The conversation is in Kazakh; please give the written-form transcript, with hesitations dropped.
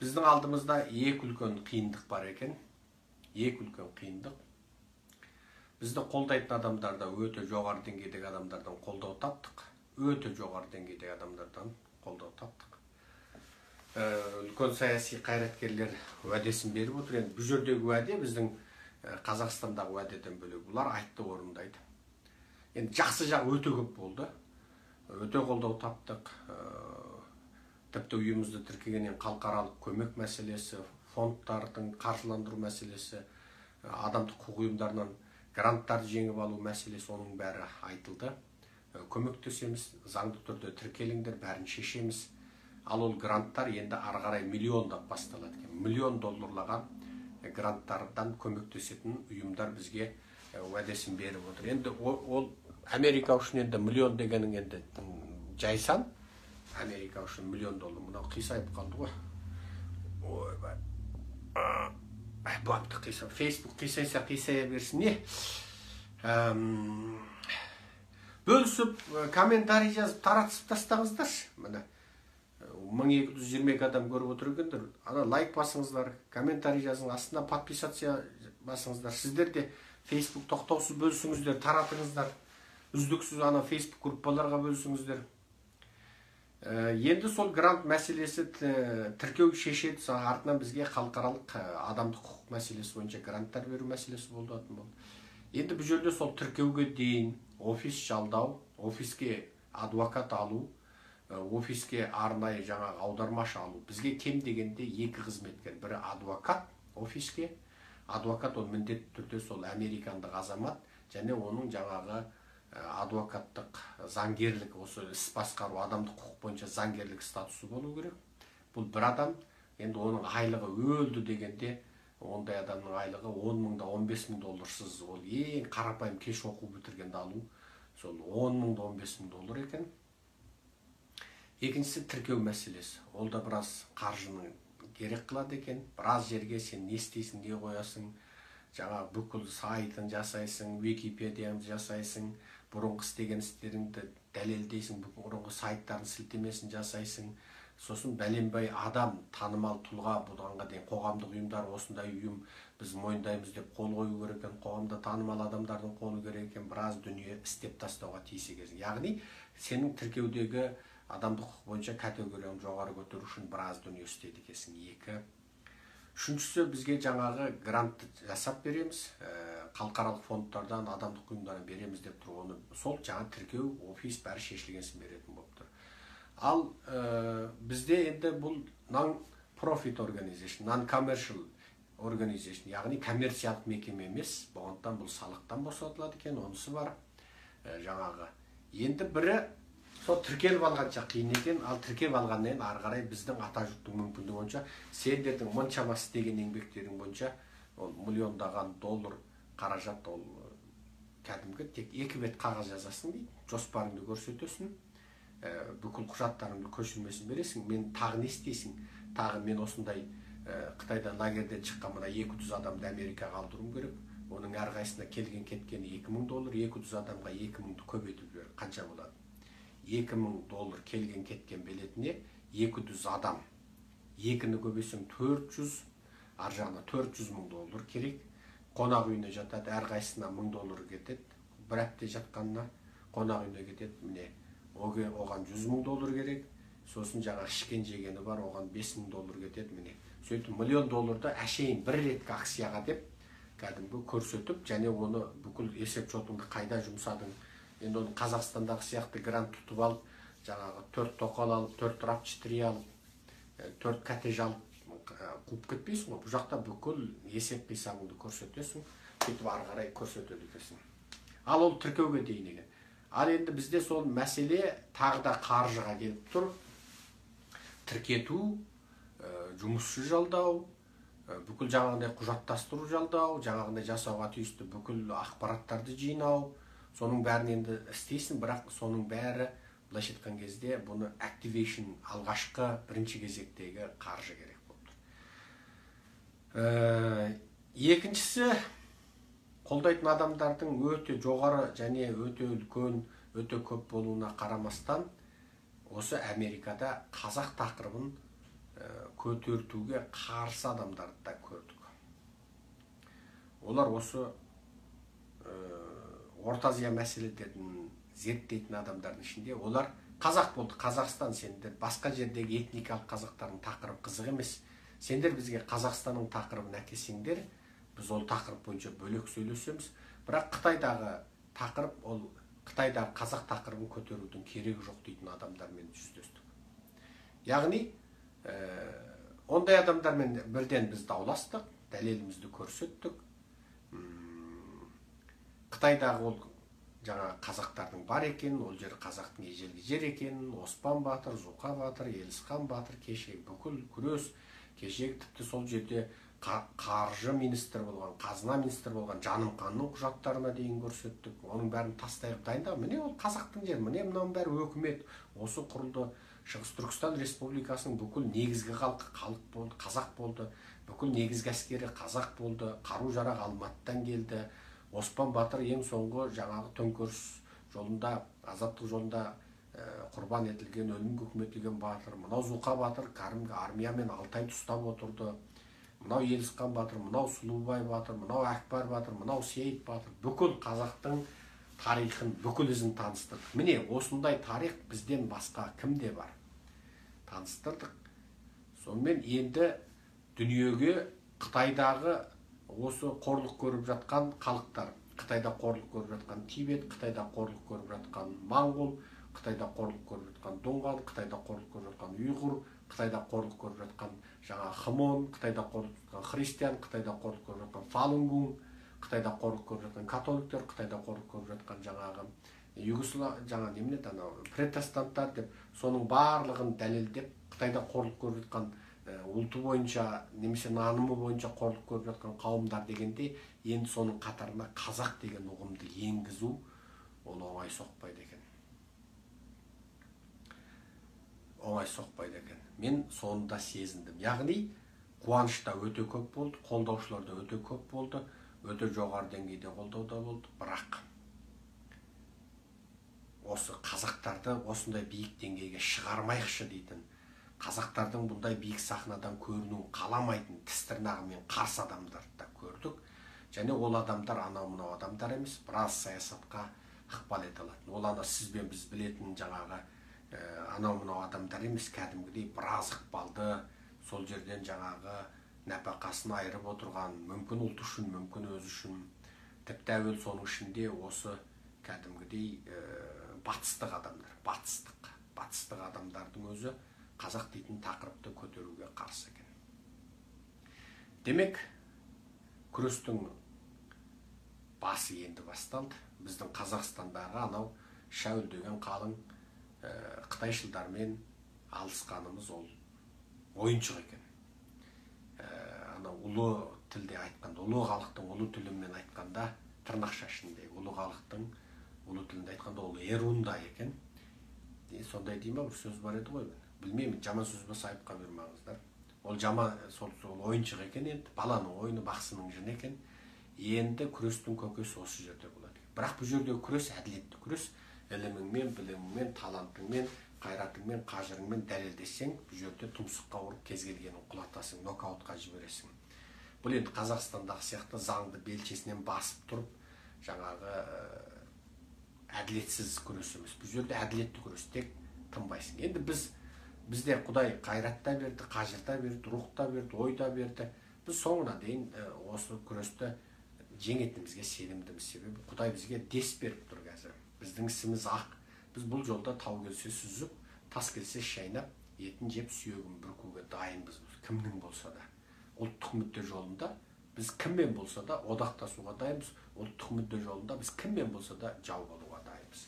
Біздің алдымызда екі үлкен қиындық бар екен. Екі үлкен қиындық. Бізді қолдайтын адамдарда өте жоғары деңгейдегі адамдардан қолдау таптық. Өте жоғары деңгейдегі адамдардан қолдау таптық. Үлкен саяси қайраткерлер уәдесін беріп отыр. Енді бұл жердегі уәде біздің Қазақстандағы уәдеден бөлек. Бұлар айтты, орындайды. Енді жақсы жағы өте көп болды. Өте қолдау таптық. Тіпті үйімізді тіркегеннен халықаралық көмек мәселесі, фондтардың қаржыландыру мәселесі, адамдық құқық ұйымдарынан гранттарды жеңіп алу мәселесі, оның бәрі айтылды. Көмектесеміз, заңды түрде тіркеліңдер, бәрін шешеміз. Ал ол гранттар енді ары қарай миллиондап басталады екен. Миллион долларлаған гранттардан көмектесетін ұйымдар бізге уәдесін беріп отыр. Енді ол Америка үшін енді миллион дегенің енді жай сан. Америка үшін миллион доллар. Мынау қисайып қалды ғой. Ойбай. Бапты қиса. Facebook қисайса қисая берсін. Не? Бөлісіп, комментарий жазып, таратысып тастаңыздаршы. Міне 1222 адам көріп отыр екендер. Ана лайк басыңыздар, комментарий жазыңыз, астына подписаться басыңыздар. Сіздер де Facebook тоқтаусыз бөлісіңіздер, таратыңыздар. Үздіксіз ана Facebook группаларға бөлісіңіздер. Енді сол грант мәселесі тіркеу шешеді, артынан бізге халықаралық адамдық құқық мәселесі бойынша гранттар беру мәселесі болатын болды. Енді бұл жерде сол тіркеуге дейін офис жалдау, офиске адвокат алу, офиске арнайы жаңағы аудармашы алу. Бізге кем дегенде екі қызметкер. Бірі адвокат офиске. Адвокат ол міндетті түрде сол американдық азамат және оның жаңағы адвокаттық, заңгерлік, осы іс басқару, адамдық құқық бойынша заңгерлік статусы болу керек. Бұл бір адам. Енді оның айлығы өлді дегенде, ондай адамның айлығы 10 мыңда 15 мың долларсыз, ол ең қарапайым кеш оқу бітіргенде алу, сол 10 мыңда 15 мың доллар екен. Екіншісі тіркеу мәселесі. Ол да біраз қаржының керек қылады екен. Біраз жерге сен не істейсің, не қоясың, жаңа бүкіл сайтын жасайсың, Википедияны жасайсың, бұрынғы істеген істеріңді дәлелдейсің, бұрынғы сайттардың сілтемесін жасайсың. Сосын бәленбай адам, танымал тұлға, бұданға дейін қоғамдық ұйымдар осындай ұйым біз мойындаймыз деп қол қою керек екен, қоғамда танымал адамдардың қолы керек екен, біраз дүние істеп тастауға тиіс екенсің. Яғни сенің тіркеудегі адамдық құқық бойынша категорияны жоғары көтеру үшін біраз дүние істейді екенсің. Екі. Үшіншісі, бізге жаңағы грантты жасап береміз, халықаралық фондтардан, адамдық ұйымдардан береміз деп тұр. Оны сол жаңа тіркеу, офис бәрі шешілген соң беретін болып тұр. Ал бізде енді бұл non-profit organization, non-commercial organization, яғни коммерциялық мекеме емес, болғандықтан бұл салықтан босатылады екен, онысы бар. Жаңағы. Енді бірі сол тіркеліп алғанша қиын екен, ал тіркеліп алғаннан кейін ары қарай біздің ата жұрттың мүмкіндігі бойынша, сендердің мұншама істеген еңбектерің бойынша ол миллиондаған доллар қаражат, ол кәдімгі тек екі бет қағаз жазасың дейді, жоспарыңды көрсетесің, бүкіл құжаттарыңды көшірмесін бересің, мен тағы не істейсің, тағы мен осындай Қытайдан лагерден шыққан мына 200 адамды Америкаға алдыруым керек, оның әрқайсысына келген кеткені 2000 доллар, 200 адамға 2000-ді көбейтіп жібер, қанша болады? 2000 доллар келген кеткен билетіне 200 адам. Екіні көбейсең 400, ар жағына 400 мың доллар керек. Қонақ үйіне жатады, әрқайсысына 1000 доллар кетеді. Бір апта жатқанына қонақ үйіне кетеді, міне оған 100 мың доллар керек. Сосын жаңа ішкен жегені бар, оған 5000 доллар кетеді, міне. Сөйтіп миллион долларды әшейін бір реткі акцияға деп кәдімгі көрсетіп, және оны бүкіл есеп шотыңды қайда жұмсадың. Енді оны Қазақстандағы сияқты грант тұтып алып, жаңағы 4 тоқал алып, 4 RAV4 алып, 4 коттедж алып қуып кетпейсің ғой. Бұл жақта бүкіл есеп қисабыңды көрсетесің, сөйтіп ары қарай көрсетеді екенсің. Ал ол тіркеуге дейін екен. Ал енді бізде сол мәселе тағы да қаржыға келіп тұр. Тіркету, жұмысшы жалдау, бүкіл жаңағындай құжаттастыру жалдау, жаңағындай жасауға тиісті бүкіл ақпараттарды жинау, соның бәрін енді істейсің, бірақ соның бәрі былайша айтқан кезде бұны activation алғашқы бірінші кезектегі қаржы керек болып тұр. Екіншісі, қолдайтын адамдардың өте жоғары және өте үлкен, өте көп болуына қарамастан, осы Америкада қазақ тақырыбын көтертуге қарсы адамдарды да көрдік. Олар осы Орта Азия мәселелерін зерттейтін адамдардың ішінде олар қазақ болды, Қазақстан, сендер басқа жердегі этникалық қазақтардың тақырыбы қызық емес. Сендер бізге Қазақстанның тақырыбын әкелсеңдер, біз ол тақырып бойынша бөлек сөйлесеміз. Бірақ Қытайдағы тақырып, ол Қытайдағы қазақ тақырыбын көтерудің керегі жоқ дейтін адамдармен жүздестік. Яғни, ондай адамдармен бірден біз дауластық, дәлелімізді көрсеттік. Қытайдағы ол жаңа қазақтардың бар екенін, ол жер қазақтың ежелгі жер екенін, Оспан батыр, Зуқа батыр, Елісхан батыр, кешегі бүкіл күрес, кешегі тіпті сол жерде қаржы министрі болған, қазына министрі болған Жанымқанның құжаттарына дейін көрсеттік. Оның бәрін тастай қылып дайындаған. Міне ол қазақтың жері, міне мынаның бәрі өкімет, осы құрылды. Шығыс Түркістан Республикасының бүкіл негізгі халқы халық болды, қазақ болды, бүкіл негізгі әскері қазақ болды, қару-жарақ Алматыдан келді. Оспан батыр ең соңғы жаңағы төңкеріс жолында, азаттық жолында құрбан етілген, өлімге үкім етілген батыр. Мынау Зуқа батыр кәдімгі армиямен Алтайды ұстап отырды. Мынау Елісхан батыр, мынау Сұлубай батыр, мынау Әкбар батыр, мынау Сейіт батыр. Бүкіл қазақтың тарихын, бүкіл ізін таныстырдық. Міне осындай тарих бізден басқа кімде бар? Таныстырдық. Сонымен енді дүниеге Қытайдағы осы қорлық көріп жатқан халықтар, Қытайда қорлық көріп жатқан Тибет, Қытайда қорлық көріп жатқан Моңғол, Қытайда қорлық көріп жатқан Дұңған, Қытайда қорлық көріп жатқан Ұйғыр, Қытайда қорлық көріп жатқан жаңа Хмон, Қытайда қорлық көріп жатқан христиан, Қытайда қорлық көріп жатқан Фалунгун, Қытайда қорлық көріп жатқан католиктер, Қытайда қорлық көріп жатқан жаңағы югослав, жаңа немене анау протестанттар деп, соның барлығын дәлелдеп, Қытайда қорлық көріп жатқан ұлты бойынша немесе нанымы бойынша қорлық көріп жатқан қауымдар дегенде, енді соның қатарына қазақ деген ұғымды енгізу ол оңай соқпайды екен. Оңай соқпайды екен. Мен соны да сезіндім. Яғни қуаныш та өте көп болды, қолдаушылар да өте көп болды, өте жоғары деңгейде қолдау да болды. Бірақ осы қазақтарды осындай биік деңгейге шығармайықшы дейтін, қазақтардың бұндай биік сахнадан көрінуін қаламайтын тіс тырнағымен қарсы адамдарды да көрдік. Және ол адамдар анау-мынау адамдар емес, біраз саясатқа ықпал ете алатын. Ол ана сіз бен біз білетін жаңағы анау-мынау адамдар емес, кәдімгідей біраз ықпалды, сол жерден жаңағы нәпақасын айырып отырған, мүмкін ұлт үшін, мүмкін өз үшін. Тіпті әуел соның ішінде осы кәдімгідей батыстық адамдар, батыстық адамдардың өзі қазақ дейтін тақырыпты көтеруге қарсы екен. Демек, күрестің басы енді басталды. Біздің Қазақстандағы анау шәуілдеген қалың қытайшылдармен алысқанымыз ол ойыншық екен. Анау ұлы тілде айтқанда, ұлы халықтың ұлы тілімен айтқанда, тырнақша ішіндегі ұлы халықтың ұлы тілінде айтқанда ол ерунда екен. Сондай дей ма, бір сөз бар еді ғой. Білмеймін, жаман сөз болса айыпқа бұйырмаңыздар. Ол жаман, сол ойыншық екен енді, баланың ойыны, бақсының жыны екен. Енді күрестің көкесі осы жерде болады. Бірақ бұл жерде күрес әділетті күрес, іліміңмен, біліміңмен, талантыңмен, қайратыңмен, қажырыңмен дәлелдесең, бұл жерде тұмсыққа ұрып кез келгенін құлатасың, нокаутқа жібересің. Бұл енді Қазақстандағы сияқты заңды белшесінен басып тұрып, жаңағы әділетсіз күрес емес. Бұл жерде әділетті күрес, тек тынбайсың. Енді бізде Құдай қайрат та берді, қажыр та берді, рух та берді, ой да берді. Біз соңына дейін осы күресті жеңетінімізге сенімдіміз. Себебі Құдай бізге дес беріп тұр қазір. Біздің ісіміз ақ. Біз бұл жолда тау келсе сүзіп, тас келсе шайнап, етін жеп сүйегін бүркуге дайынбыз. Кімнің болса да. Ұлттық мүдде жолында біз кіммен болса да одақтасуға дайынбыз. Ұлттық мүдде жолында біз кіммен болса да жау болуға дайынбыз.